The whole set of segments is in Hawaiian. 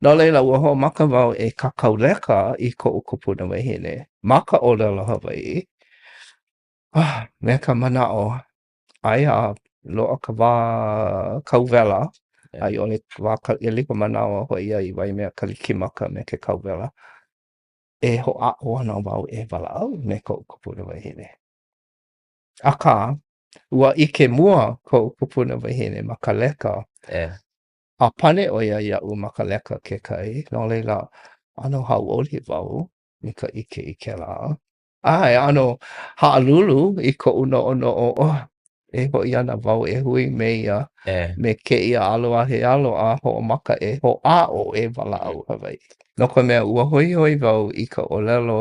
No laila, ua hoʻomaka wau e kākau leka i koʻu kupuna wahine ma ka ʻōlelo Hawaiʻi, ah, me ka manaʻo, aia a loaʻa ka wā kauwela, a i ʻole wā ka, e like ka manawa hoʻi ia i Waimea Kalikimaka me ke kauwela, e hoʻāʻo ana wau e walaʻau me koʻu kupuna wahine. Akā, ua ʻike mua koʻu kupuna wahine ma ka leka, A pane ʻo ia iaʻu ma ka leka kekahi, no laila, ʻano hauʻoli wau i ka ʻike i kēlā. A e ʻano haʻalulu i koʻu noʻonoʻo, oh, e hoʻi ana wau e hui me ia, me kēia alo a he alo a hoʻomaka e hoʻāʻo e walaʻau Hawaiʻi. No ka mea, ua hoihoi wau i ka ʻōlelo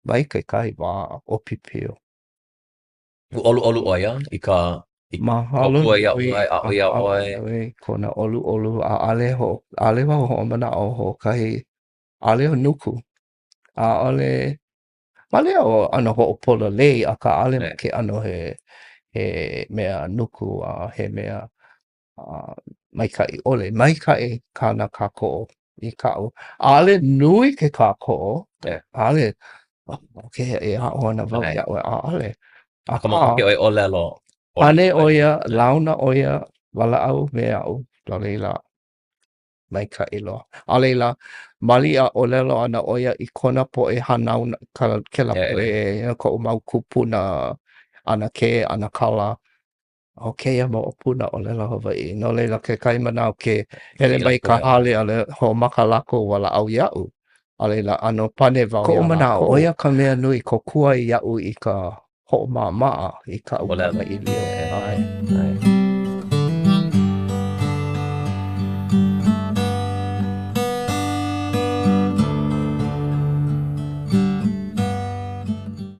mai kekahi wā ʻōpiopio. Ua ʻoluʻolu ʻo ia i ka i Mahalo kōkua iā nui, ʻoe, aʻo iā mahalo ʻoe. nui kona ʻoluʻolu, ʻaʻole ho, ʻaʻole wau hoʻomanaʻo hoʻokahi, ʻaʻole o nuku, ʻaʻole, maliʻa o ʻano hoʻopololei, akā ʻaʻole ma ke ʻano he, he mea nuku a he mea uh, maikaʻi ʻole. Maikaʻi kāna kākoʻo i kaʻu. ʻAʻole nui ke kākoʻo. ʻAʻole, oh, okay, e aʻo ana wau iā ʻoe, ʻaʻole. Akā, makemake ʻoe ʻōlelo. Pane ʻo ia, launa ʻo ia, walaʻau me aʻu, no laila, maikaʻi loa. A laila, maliʻa ʻōlelo ana ʻo ia i kona poʻe hanauna, ka, kēlā poʻe, koʻu mau kūpuna, ʻanakē, ʻanakala, ʻO kēia moʻopuna ʻōlelo Hawaiʻi. No laila, kekahi manawa ke hele mai ka hale a hoʻomaka lākou walaʻau iaʻu. A laila, ʻano pane wau Koʻu manaʻo, ʻo ia ka mea nui, kōkua iaʻu i ka hoʻomaʻamaʻa i kaʻu kamaʻilio. ʻAe.